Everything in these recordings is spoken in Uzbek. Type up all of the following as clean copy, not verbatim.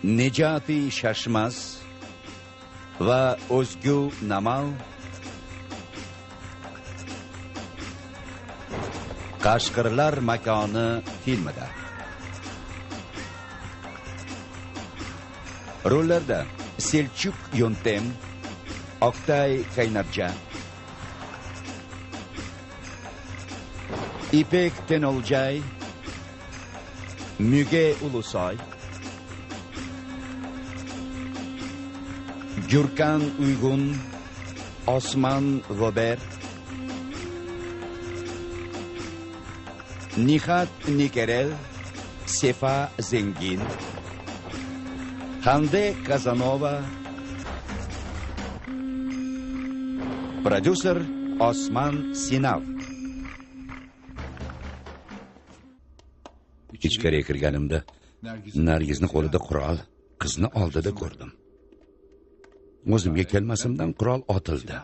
Necati Şaşmaz va Özgü Namal Qashqirlar makoni filmida. Rollarda Selçuk Yöntem, Oktay Kaynarca, İpek Tenolcay, Müge Ulusoy, Gürkan Uygun, Osman Weber, Nihat Nikerel, Sefa Zengin, Hande Kazanova, prodyuser Osman Sinav. Ichkariga kirganimda Nargizni qo'lida qurol, qizni oldida ko'rdim. O'zimga kelmasimdan qurol otildi.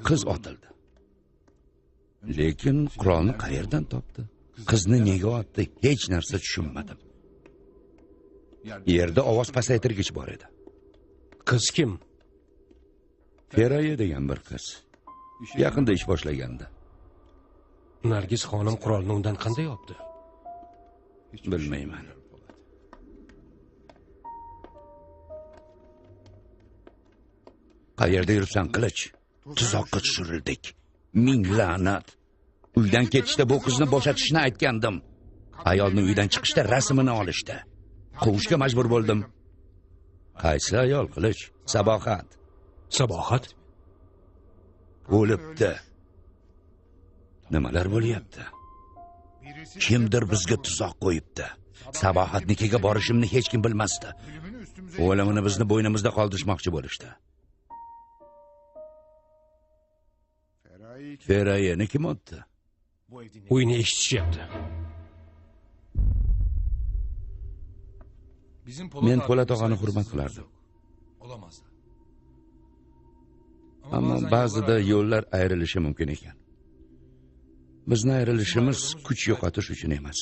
Qiz otildi. Lekin qurolni qayerdan topdi? Qizni nega otdi? Hech narsa tushunmadim. Yerda ovoz pasaytirgich bor edi. Qiz kim? Feraye degan bir qiz. Yaqinda ish boshlagandi. Nargiz xonim qurolni undan qanday oldi? Bilmayman. Qayerda yuribsan, Qilich? Tuzoqqa tushirildik. Ming la'nat. Uydan ketishda bu qizni bo'shatishni aytgandim. Ayolni uydan chiqishda rasmini olishdi. Quvishga majbur bo'ldim. Qaysi ayol, Qilich? Sabohat. Sabohat? O'libdi. Nimalar bo'lyapti? Kimdir bizga tuzoq qo'yibdi. Sabohatnikiga borishimni hech kim bilmasdi. O'limini bizni bo'ynimizda qoldirishmoqchi bo'lishdi. Ferayeni kim otdi? Uyni eshitishyapti. Men Po'lat og'ani hurmat qilardim. Ammo ba'zida yo'llar ayrilishi mumkin ekan. Bizni ayrilishimiz kuch yo'qotish uchun emas.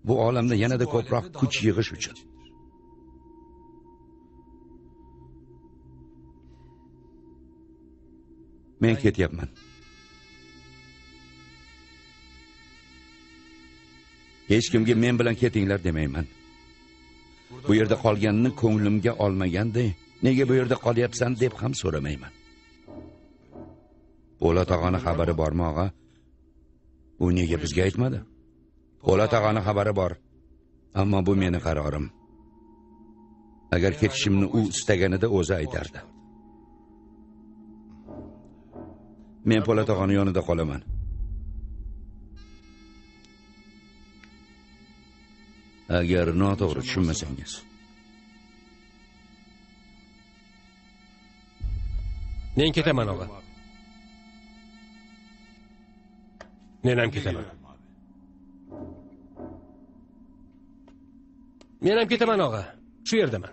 Bu olamda yanada ko'proq kuch yig'ish uchun. Men ketyapman. Hech kimga men bilan ketinglar demayman. Bu yerda qolganini ko'nglimga olmaganday, nega bu yerda qolyapsan deb ham so'ramayman. Po'lat og'ani xabari bormi, og'a? U nega bizga aytmadi? Po'lat og'ani xabari bor. Ammo bu meni qarorim. Agar ketishimni u istaganida o'zi aytardi. Men Po'lat og'ani yonida qolaman. Agar noto'g'ri tushunmasangiz. Men ketaman, og'a. Men ham ketaman. Men ham ketaman, og'a. Shu yerdaman.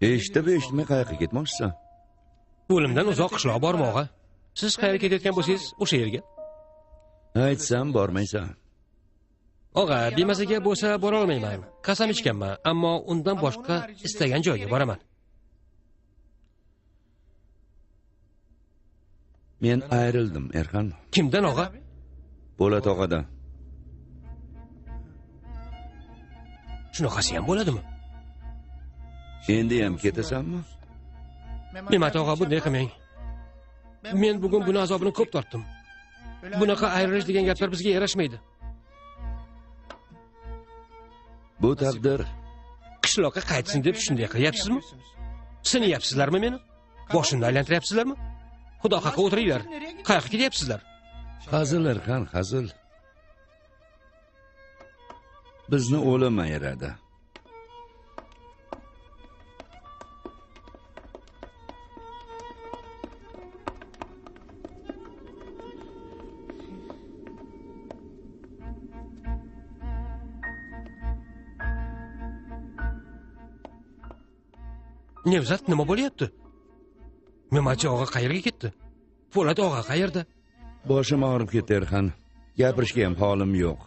Eshitib eshitmay qayoqqa ketmoqchisan? O'limdan uzoq qishloq bormi, og'a? Siz qayerga ketayotgan bo'lsangiz, o'sha yerga. Aytsam bormaysan. Og'a, bemazaga bo'lsa bora olmayman. Qasam ichganman, ammo undan boshqa istagan joyga boraman. Men ayrildim, Erxan. Kimdan, og'a? Po'lat og'adan. Shunaqasi ham bo'ladimi? Endi ham ketasanmi? Memat og'a, bunday qilmang. Men bugun buni azobini ko'p tortdim. Bunaqa ayrilish degan gaplar bizga yarashmaydi. Bu taqdir. Qishloqqa qaytsin deb shunday qilyapsizmi? Sinayapsizlarmi meni? Boshimni aylantiryapsizlarmi? Xudo haqqi, o'tiringlar. Qayoqqa ketyapsizlar? Hazil, Erxan, hazil. Bizni o'lim ayiradi. Nevzat, nima bo'lyapti? Memachi og'a qayerga ketdi? Po'lat og'a qayerda? Boshim og'rib ketdi, Erxan. Gapirishga ham holim yo'q.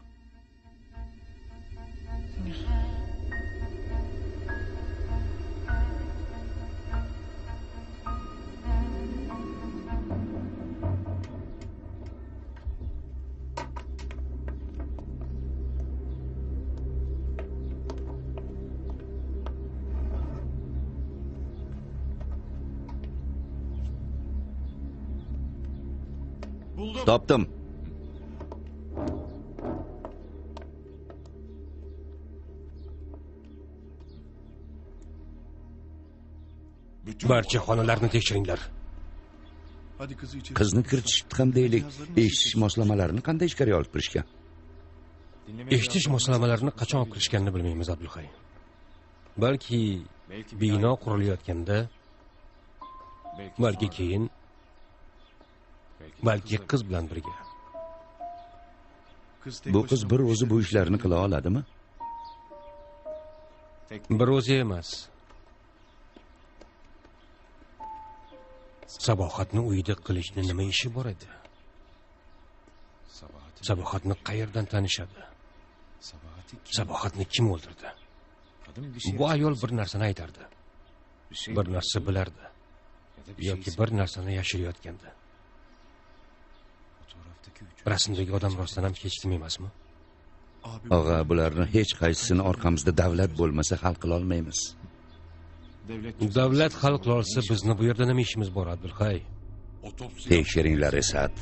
Topdim. Barcha xonalarni tekshiringlar. Qizni kiritishibdi ham deylik. Eshitish moslamalarini qanday ichkariga olib kirishgan? Eshitish moslamalarini qachon olib kirishganini bilmaymiz, Abdulhay. Balki bino qurilayotganda, balki keyin, balki qiz bilan birga. Bu qiz bir o'zi bu ishlarni qila oladimi? Bir o'zi emas. Sabohatni uyida qilishni nima ishi bor edi? Sabohatni qayerdan tanishadi? Sabohatni kim o'ldirdi? Bu ayol bir narsani aytardi. Bir narsa bilardi yoki bir narsani yashirayotgandi. Rasmdagi odam rostdan ham hech kim emasmi? Og'a, bularni hech qaysisini orqamizda davlat bo'lmasa hal qila olmaymiz. Davlat hal qila olsa bizni bu yerda nima ishimiz bor, Abdulhay? Tekshiringlar Esat.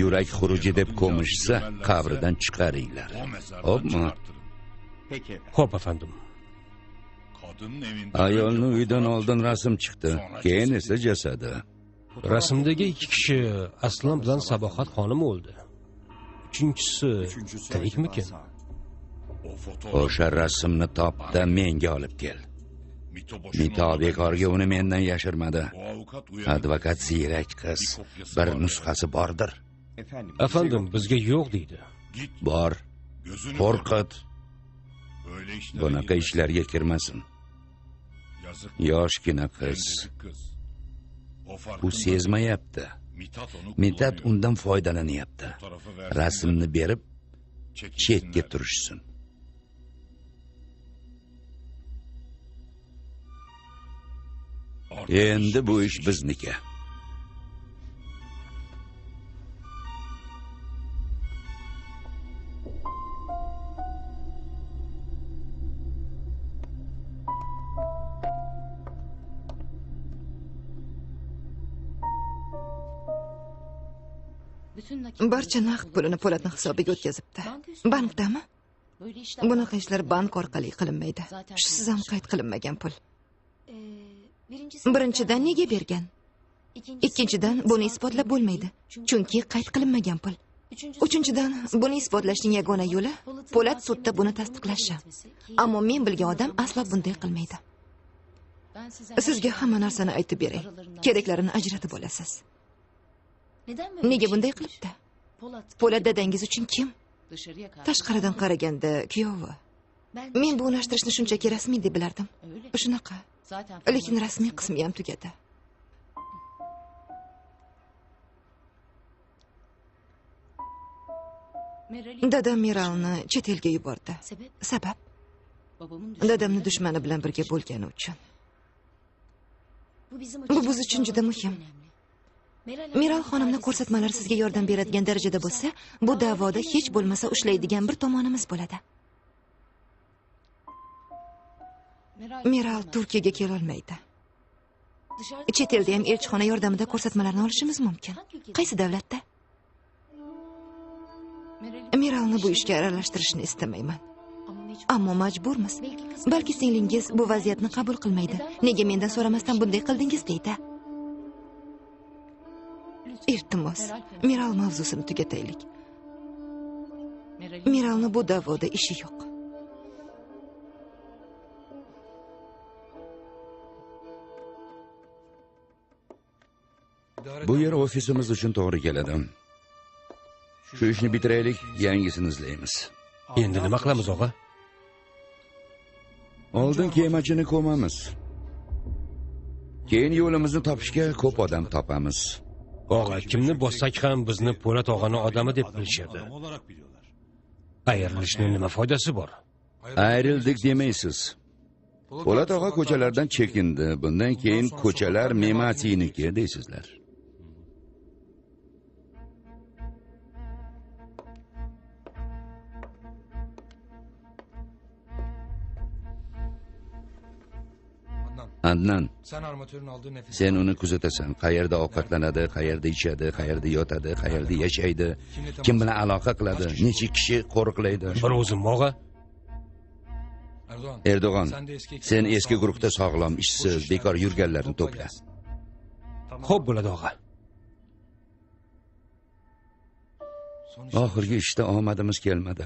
Yurak xuruji deb ko'mishsa, qabridan chiqaringlar. Xo'pmi? Xo'p, afandim. Ayolni uydan oldin rasm chiqdi, keyin esa jasadi. Rasmdagi ikki kishi Aslan bilan Sabohat xonim o'ldi. Uchinchisi tirikmikin? O'sha rasmni top-da menga olib kel. Mito bekorga uni mendan yashirmadi. Advokat ziyrak qiz, bir nusxasi bordir. Afandim, bizga yo'q deydi. Bor. Qo'rqit. Bunaqa ishlarga kirmasin. Yoshgina qiz. U sezmayapti. Mitat undan foydalanyapti. Rasmni berib chetga turishsin. Endi bu ish bizniki. Barcha naqd pulini Po'latni hisobiga o'tkazibdi. Bankdami? Bunaqa ishlar bank orqali qilinmaydi. Shusiz ham qayd qilinmagan pul. Birinchidan, nega bergan? Ikkinchidan, buni isbotlab bo'lmaydi, chunki qayd qilinmagan pul. Uchinchidan, buni isbotlashning yagona yo'li Po'lat sudda buni tasdiqlashi. Ammo men bilgan odam aslo bunday qilmaydi. Sizga hamma narsani aytib beray. Keraklarini ajratib olasiz. Nega bunday qilibdi? Po'lat dadangiz uchun kim? Tashqaridan qaraganda kuyovi. Men bu unashtirishni shunchaki rasmiy deb bilardim. Shunaqa. Lekin rasmiy qismi ham tugadi. Dadam Meralni chet elga yubordi. Sabab? Dadamni dushmani bilan birga bo'lgani uchun. Bu biz uchun juda muhim. Meral xonimni ko'rsatmalari sizga yordam beradigan darajada bo'lsa, bu da'voda hech bo'lmasa ushlaydigan bir tomonimiz bo'ladi. Meral Turkiyaga kela olmaydi. Chet elda ham elchixona yordamida ko'rsatmalarni olishimiz mumkin. Qaysi davlatda? Meralni bu ishga aralashtirishni istamayman. Ammo majburmiz. Balki singlingiz bu vaziyatni qabul qilmaydi. Nega mendan so'ramasdan bunday qildingiz deydi. Iltimos, Meral mavzusini tugataylik. Meralni bu da'voda ishi yo'q. Bu yer ofisimiz uchun to'g'ri keladi. Shu ishni bitiraylik, yangisini izlaymiz. Endi nima qilamiz, og'a? Oldin kemachini ko'mamiz. Keyin yo'limizni topishga ko'p odam topamiz. Og'a, kimni bossak ham bizni Po'lat og'ani odami deb bilishadi. Ayrilishning nima foydasi bor? Ayrildik demaysiz. Po'lat og'a ko'chalardan chekindi. Bundan keyin ko'chalar Mematiniki deysizlar. Adnan, sen uni kuzatasan. Qayerda ovqatlanadi, qayerda ichadi, qayerda yotadi, qayerda yashaydi, kim bilan aloqa qiladi, necha kishi qo'riqlaydi. Bir o'zim og'a. Erdo'g'on, sen eski guruhda sog'lom, ishsiz, bekor yurganlarni to'pla. Xo'p bo'ladi og'a. Oxirgi ishda omadimiz kelmadi.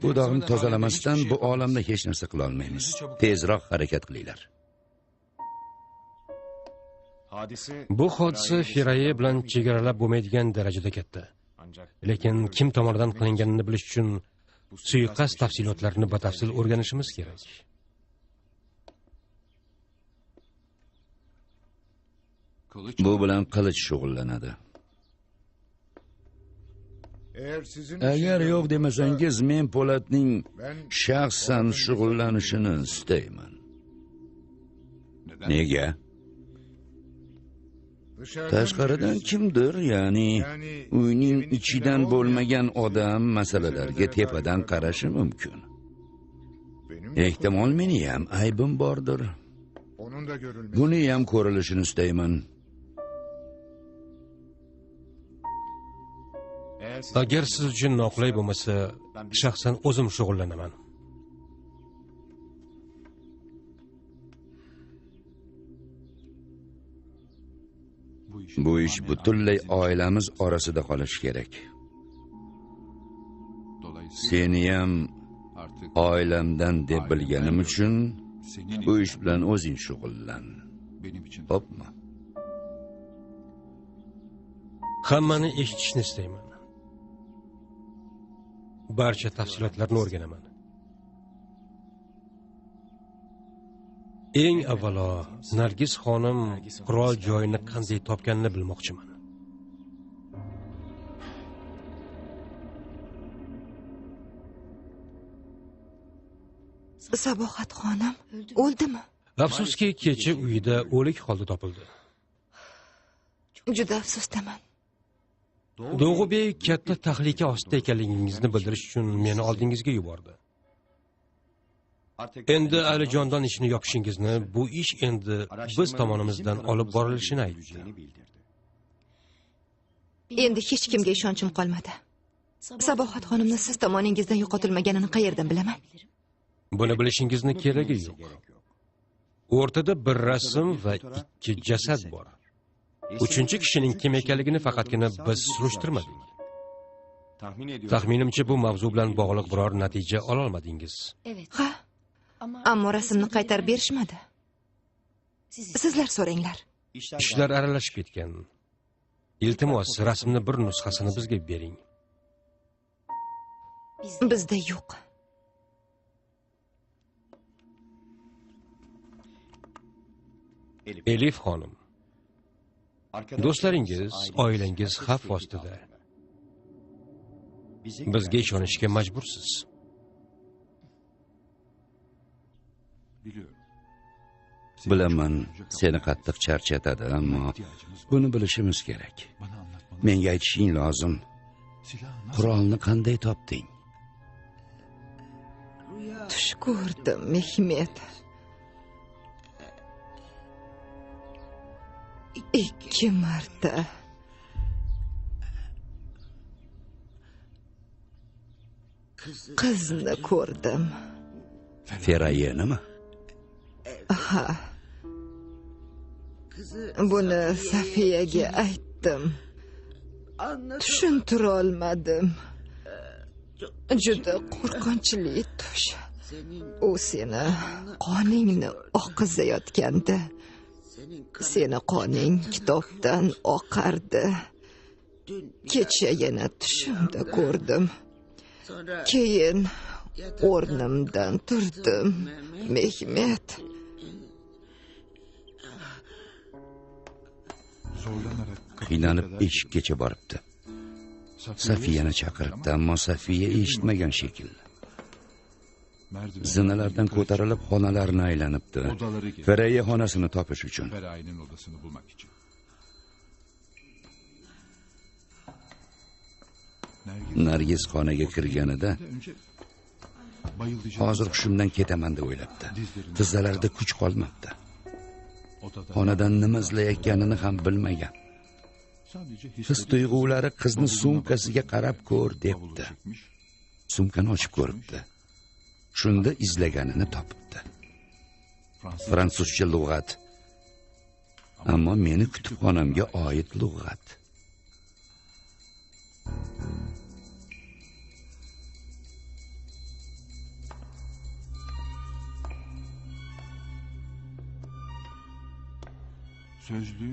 Bu dog'ni tozalamasdan bu olamda hech narsa qila olmaymiz. Tezroq harakat qilinglar. Bu hodisa Feraye bilan chegaralab bo'lmaydigan darajada katta. Lekin kim tomonidan qilinganini bilish uchun suiqasd tafsilotlarini batafsil o'rganishimiz kerak. Bu bilan Qilich shug'ullanadi. Agar yo'q demasangiz, men Po'latning shaxsan shug'ullanishini istayman. Nega? Tashqaridan kimdir, ya'ni uyning ichidan bo'lmagan odam masalalarga tepadan qarashi mumkin. Ehtimol meni ham aybim bordir. Buni ham ko'rilishini istayman. Agar siz uchun noqulay bo'lmasa, shaxsan o'zim shug'ullanaman. Bu ish butunlay oilamiz orasida qolishi kerak. Seni ham oilamdan deb bilganim uchun bu ish bilan o'zing shug'ullan. Xo'pmi? Hammani eshitishni istayman. Barcha tafsilotlarni o'rganaman. Eng avvalo Nargiz xonim qurol joyini qanday topganini bilmoqchiman. Sabohat xonim o'ldimi? Afsuski, kecha uyida o'lik holda topildi. Juda afsusdaman. Do'g'ubey katta tahlika ostida ekanligingizni bildirish uchun meni oldingizga yubordi. Endi Alijondan ishini yopishingizni, bu ish endi biz tomonimizdan olib borilishini aytdi. Endi hech kimga ishonchim qolmadi. Sabohat xonimni siz tomoningizdan yo'qotilmaganini qayerdan bilaman? Buni bilishingizni keragi yo'q. O'rtada bir rasm va ikki jasad bor. Uchinchi kishining kim ekanligini faqatgina biz surishtirmadik. Taxminimcha, bu mavzu bilan bog'liq biror natija ola olmadingiz. Ha, ammo rasmni qaytarib berishmadi. Sizlar so'ranglar. Ishlar aralashib ketgan. Iltimos, rasmni bir nusxasini bizga bering. Bizda yo'q. Elif xonim, do'stlaringiz, oilangiz xavf ostida. Bizga ishonishga majbursiz. Bilaman, seni qattiq charchatadi, ammo buni bilishimiz kerak. Menga aytishing lozim. Qurolni qanday topding? Tush ko'rdim, Mehmet. 2 marta. Qizni ko'rdim. Ferayenimi? Ha. Buni Safiyaga aytdim. Tushuntira olmadim. Juda qo'rqinchli tush. U seni qoningni oqizayotgandi. Seni qoning kitobdan oqardi. Kecha yana tushimda ko'rdim. Keyin o'rnimdan turdim, Mehmet. Qiynalib eshikkacha boribdi. Safiyani chaqiribdi, ammo Safiya eshitmagan shekilli. Zinalardan ko'tarilib xonalarni aylanibdi. Feraye xonasini topish uchun. Nargiz xonaga kirganida Hozir hushimdan ketaman deb o'ylabdi. Tizzalarida kuch qolmabdi. Xonadan nima izlayotganini ham bilmagan. His tuyg'ulari qizni sumkasiga qarab ko'r debdi. Sumkani ochib ko'ribdi. Shunda izlaganini topibdi. Fransuzcha lug'at. Ammo meni kutubxonamga oid lug'at.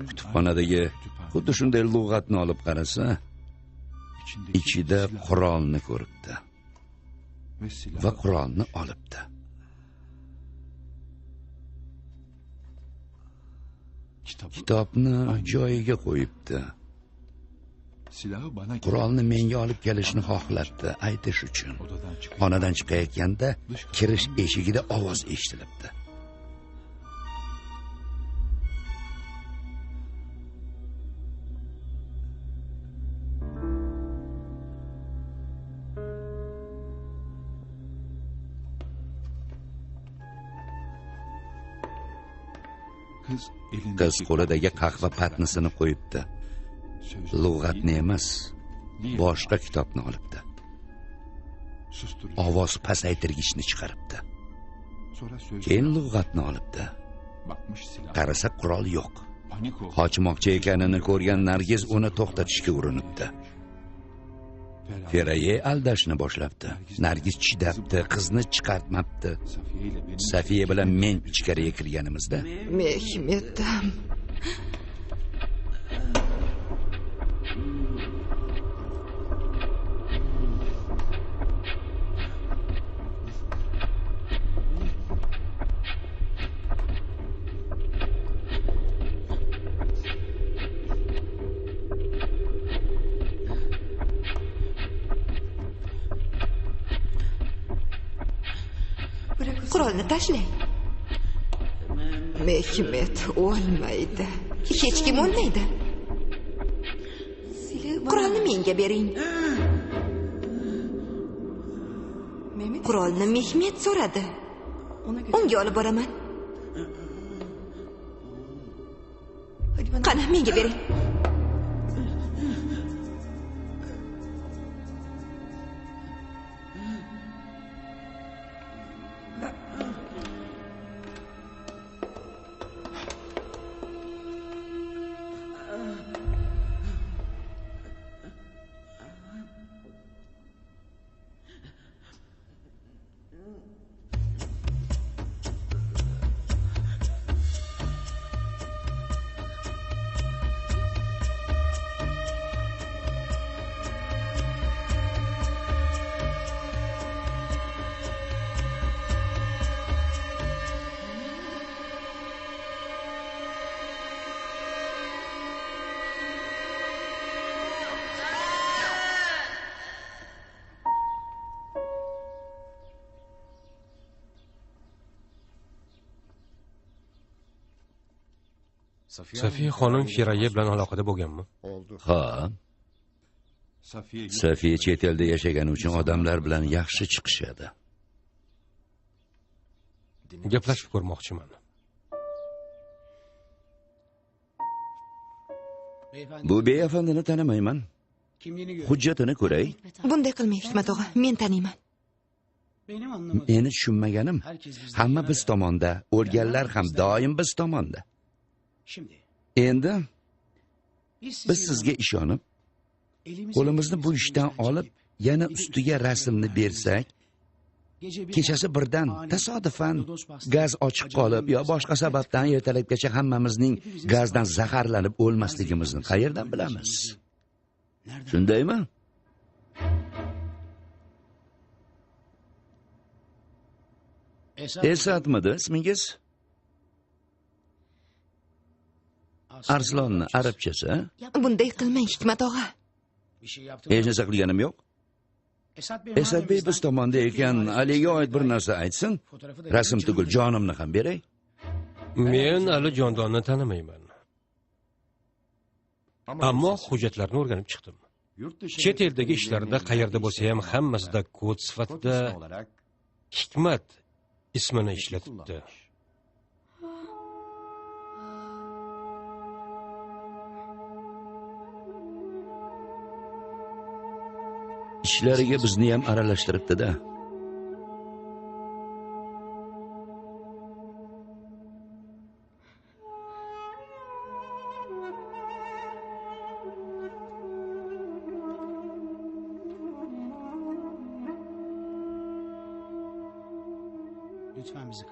Kutubxonadagi xuddi shunday lug'atni olib qarasa, ichida qurolni ko'ribdi va qurolni olibdi. Kitobni joyiga qo'yibdi. Qurolni menga olib kelishni xohlabdi, aytish uchun. Xonadan chiqayotganda kirish eshigida ovoz eshitilibdi. Qiz qo'lidagi qahva patnisini qo'yibdi. Lug'atni emas, boshqa kitobni olibdi. Ovoz pasaytirgichni chiqaribdi. Keyin lug'atni olibdi. Qarasa qurol yo'q. Qochmoqchi ekanini ko'rgan Nargiz uni to'xtatishga urinibdi. Feraye aldashni boshlabdi. Nargiz chidabdi, qizni chiqartmabdi. Safiya bilan men ichkariga kirganimizda Mehmetim. Qurolni tashlang. Mehmet o'lmaydi. Hech kim o'lmaydi. Qurolni menga bering. Qurolni Mehmet so'radi. Unga olib boraman. Qani, menga bering. Safiya xonim Feraye bilan aloqada bo'lganmi? Ha. Safiya chet elda yashagani uchun odamlar bilan yaxshi chiqishadi. Gaplashib ko'rmoqchiman. Bu beyafandini tanimayman. Hujjatini ko'ray. Bunday qilmang, Hikmat og'a, men taniyman. Meni tushunmaganim, hamma biz tomonda, o'lganlar ham doim biz tomonda. Endi biz sizga ishonib, qo'limizni bu ishdan olib, yana ustiga rasmni bersak, kechasi birdan tasodifan gaz ochiq qolib yo boshqa sababdan ertalabgacha hammamizning gazdan zaharlanib o'lmasligimizni qayerdan bilamiz? Shundaymi? Esatmidi ismingiz? Arslonni arabchasi. Bunday qilmang, Hikmat og'a. Hech narsa qilganim yo'q. Esadbey biz tomonda ekan, Aliga oid bir narsa aytsin. Rasm tugul, jonimni ham beray. Men Ali Jondonni tanimayman. Ammo hujjatlarni o'rganib chiqdim. Chet eldagi ishlarda qayerda bo'lsa ham hammasida kod sifatida Hikmat ismini ishlatibdi. Ishlariga bizni ham aralashtiribdi-da.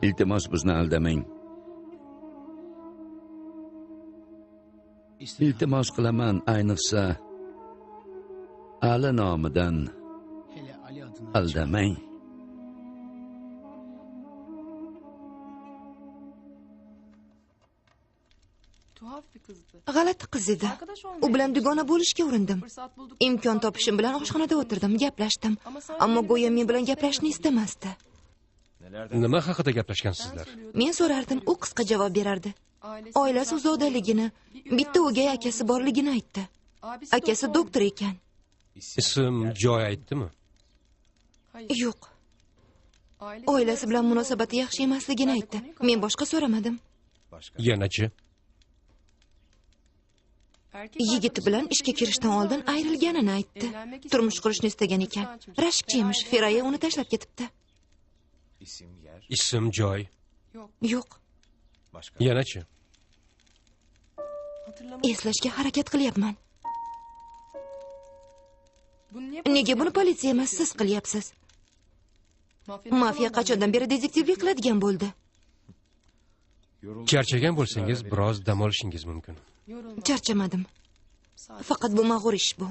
Iltimos bizni aldamang. Iltimos qilaman, ayniqsa Ali nomidan aldamang. G'alati qiz edi. U bilan dugona bo'lishga urindim. Imkon topishim bilan oshxonada o'tirdim, gaplashdim. Ammo go'yo men bilan gaplashishni istamasdi. Nima haqida gaplashgansizlar? Men so'rardim, u qisqa javob berardi. Oilasi uzoqdaligini, bitta o'gay akasi borligini aytdi. Akasi doktor ekan. Ism, joy aytdimi? Yo'q. Oilasi bilan munosabati yaxshi emasligini aytdi. Men boshqa so'ramadim. Yanachi? Yigiti bilan ishga kirishdan oldin ayrilganini aytdi. Turmush qurishni istagan ekan. Rashkchi emish, Feraye uni tashlab ketibdi. Ism, joy? Yo'q. Yanachi? Eslashga harakat qilyapman. Nega buni politsiya emas, siz qilyapsiz? Mafiya qachondan beri detektivlik qiladigan bo'ldi? Charchagan bo'lsangiz, biroz dam olishingiz mumkin. Charchamadim. Faqat bu mag'rur ish bu.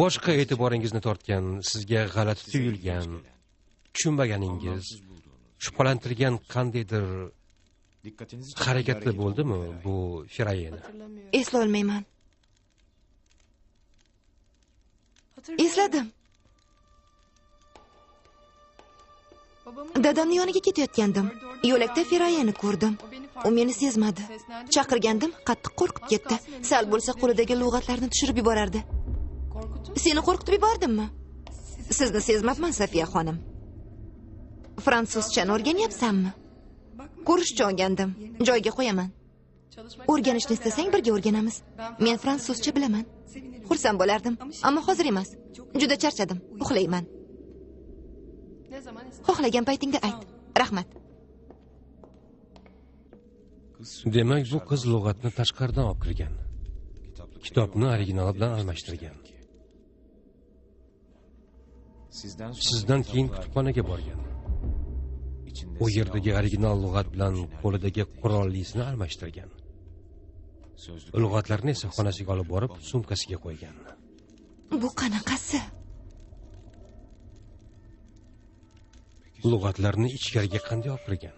Boshqa e'tiboringizni tortgan, sizga g'alati tuyulgan, tushunmaganingiz, shubhalantirgan qandaydir harakatli bo'ldimi bu Ferayeni? Eslolmayman. Esladim. Dadamning yoniga ketayotgandim. Yo'lakda Ferayeni ko'rdim. U meni sezmadi. Chaqirgandim, qattiq qo'rqib ketdi. Sal bo'lsa qo'lidagi lug'atlarni tushirib yuborardi. Seni qo'rqitib yubordimmi? Sizni sezmabman, Safiya xonim. Fransuzchani o'rganyapsanmi? Ko'rishcha o'rgandim. Joyga qo'yaman. O'rganishni istasang birga o'rganamiz. Men fransuzcha bilaman. Xursand bo'lardim, ammo hozir emas. Juda charchadim, uxlayman. Xohlagan paytingda ayt. Rahmat. Demak, bu qiz lug'atni tashqaridan olib kirgan. Kitobni originali bilan almashtirgan. Sizdan keyin kutubxonaga borgan. U yerdagi original lug'at bilan qo'lidagi qurollisini almashtirgan. Lug'atlarni esa xonasiga olib borib, sumkasiga qo'ygan. Bu qanaqasi? Lug'atlarni ichkariga qanday olib kirgan?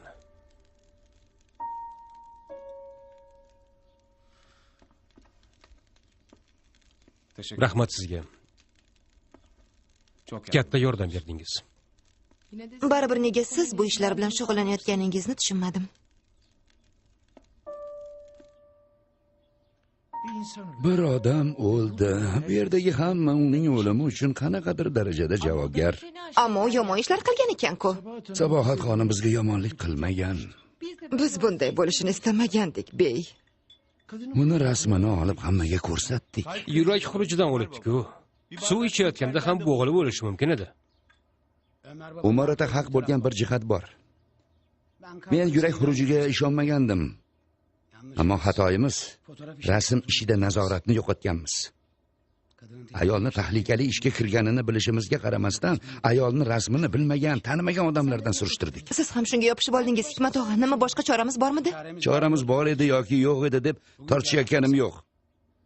Rahmat sizga. Katta yordam berdingiz. Baribir nega siz bu ishlar bilan shug'ullanayotganingizni tushunmadim. Bir odam o'ldi. Bu yerdagi hamma uning o'limi uchun qanaqadir darajada javobgar. Ammo u yomon ishlar qilgan ekan-ku. Sabohat xonim bizga yomonlik qilmagan. Biz bunday bo'lishini istamagandik, bey. Uni rasmini olib hammaga ko'rsatdik. Yurak xurujidan o'libdi-ku. Suv ichayotganda ham bo'g'ilib o'lishi mumkin edi. Umar ota haq bo'lgan bir jihat bor. Men yurak xurujiga ishonmagandim. Ammo xatoyimiz rasm ishida nazoratni yo'qotganmiz. Ayolni tahlikali ishga kirganini bilishimizga qaramasdan, ayolni rasmini bilmagan, tanimagan odamlardan surishtirdik. Siz ham shunga yopishib oldingiz, Hikmat og'a. Nima boshqa choramiz bormidi? Choramiz bor edi yoki yo'q edi deb tortishayotganim yo'q.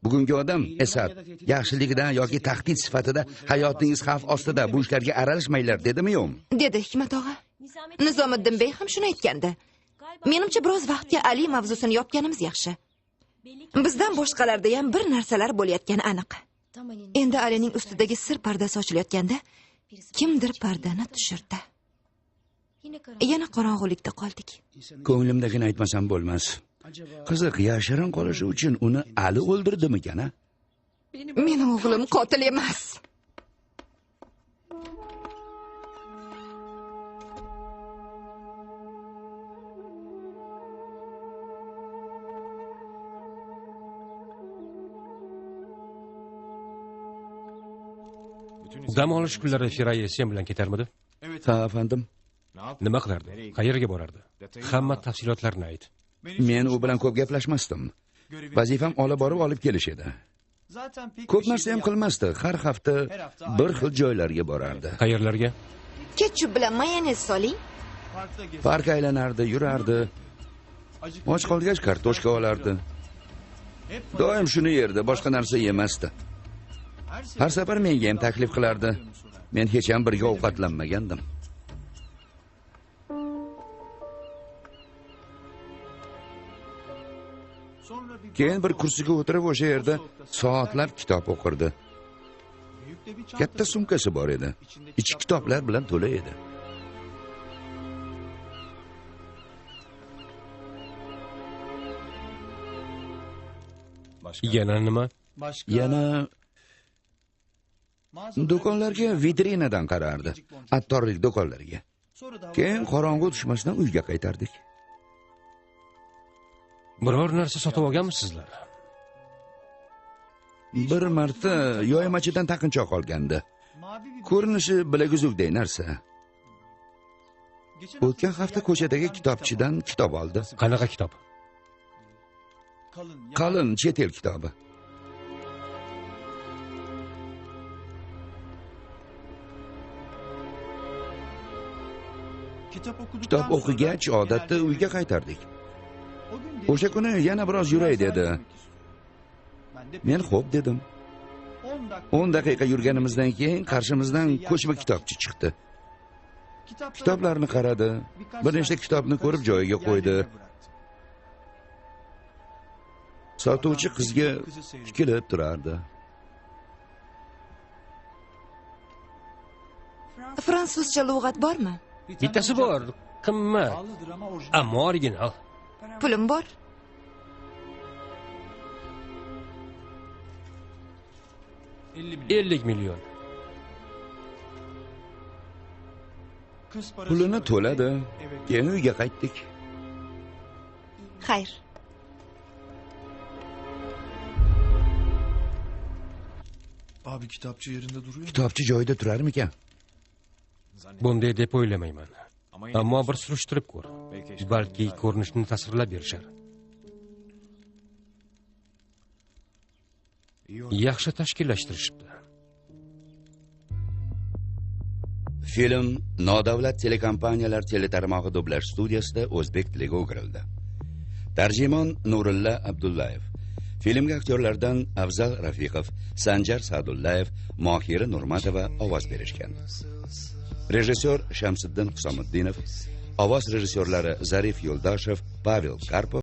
Bugungi odam Esad yaxshiligidan yoki tahdid sifatida hayotingiz xavf ostida, bu ishlarga aralashmanglar dedimi yo'qmi? Dedi Hikmat og'a. Nizomiddin bey ham shuni aytgandi. Menimcha biroz vaqtga Ali mavzusini yopganimiz yaxshi. Bizdan boshqalarda ham bir narsalar bo'layotgani aniq. Endi Alining ustidagi sir pardasi ochilayotganda kimdir pardani tushirdi. Yana qorong'ulikda qoldik. Ko'nglimdagini aytmasam bo'lmas. Qiziq, yashirin qolishi uchun uni Ali o'ldirdimikan, a? Meni o'g'lim qotil emas. Dam olish kunlari Firaye sen bilan ketarmidi? Ha, afandim. Nima qilardi? Qayerga borardi? Hamma tafsilotlarni ayt. Men u bilan ko'p gaplashmasdim. Vazifam olib borib olib kelish edi. Ko'p narsa ham qilmasdi. Har hafta bir xil joylarga borardi. Qayerlarga? Ketchup bilan mayonez soling. Park aylanardi, yurardi. Och qolgach kartoshka olardi. Doim shuni yerdi, boshqa narsa yemasdi. Har safar menga ham taklif qilardi. Men hech ham birga ovqatlanmagandim. Keyin bir kursiga o'tirib o'sha yerda soatlab kitob o'qirdi. Katta sumkasi bor edi. Ichi kitoblar bilan to'la edi. Yana nima? Yana do'konlarga vitrinadan qarardi. Attorlik do'konlariga. Keyin qorong'u tushmasdan uyga qaytardik. Biror narsa sotib olganmisizlar? Bir marta yoymachidan taqinchoq olgandi. Ko'rinishi bilaguzukday narsa. O'tgan hafta ko'chadagi kitobchidan kitob oldi. Qanaqa kitob? Qalin chet el kitobi. Kitob o'qigach odatda uyga qaytardik. O'sha kuni yana biroz yuray dedi. Men xo'p dedim. 10 daqiqa yurganimizdan keyin qarshimizdan ko'chma kitobchi chiqdi. Kitoblarni qaradi, bir nechta kitobni ko'rib joyiga qo'ydi. Sotuvchi qizga tikilib turardi. Fransuzcha lug'at bormi? Bittasi bor, qimmat, ammo original. Pulim bor. $50 million. Pulini to'ladi. Keyin uyga qaytdik. Xayr. Abi kitapçı yerinde duruyor. Kitapçı joyida turarmikan? Bunday deb o'ylamayman. Ammo bir surishtirib ko'r. Balki ko'rinishni tasvirlab berishar. Yaxshi tashkillashtirishibdi. Film nodavlat telekompaniyalar teletarmog'i dublyaj studiyasida o'zbek tiliga o'girildi. Tarjimon Nurulla Abdullayev. Filmga aktyorlardan Afzal Rafiqov, Sanjar Sa'dullayev, Mohira Nurmatova ovoz berishgan. Rejissor Shamsiddin Husomiddinov, ovoz rejissyorlari Zarif Yo'ldoshev, Pavel Karpov.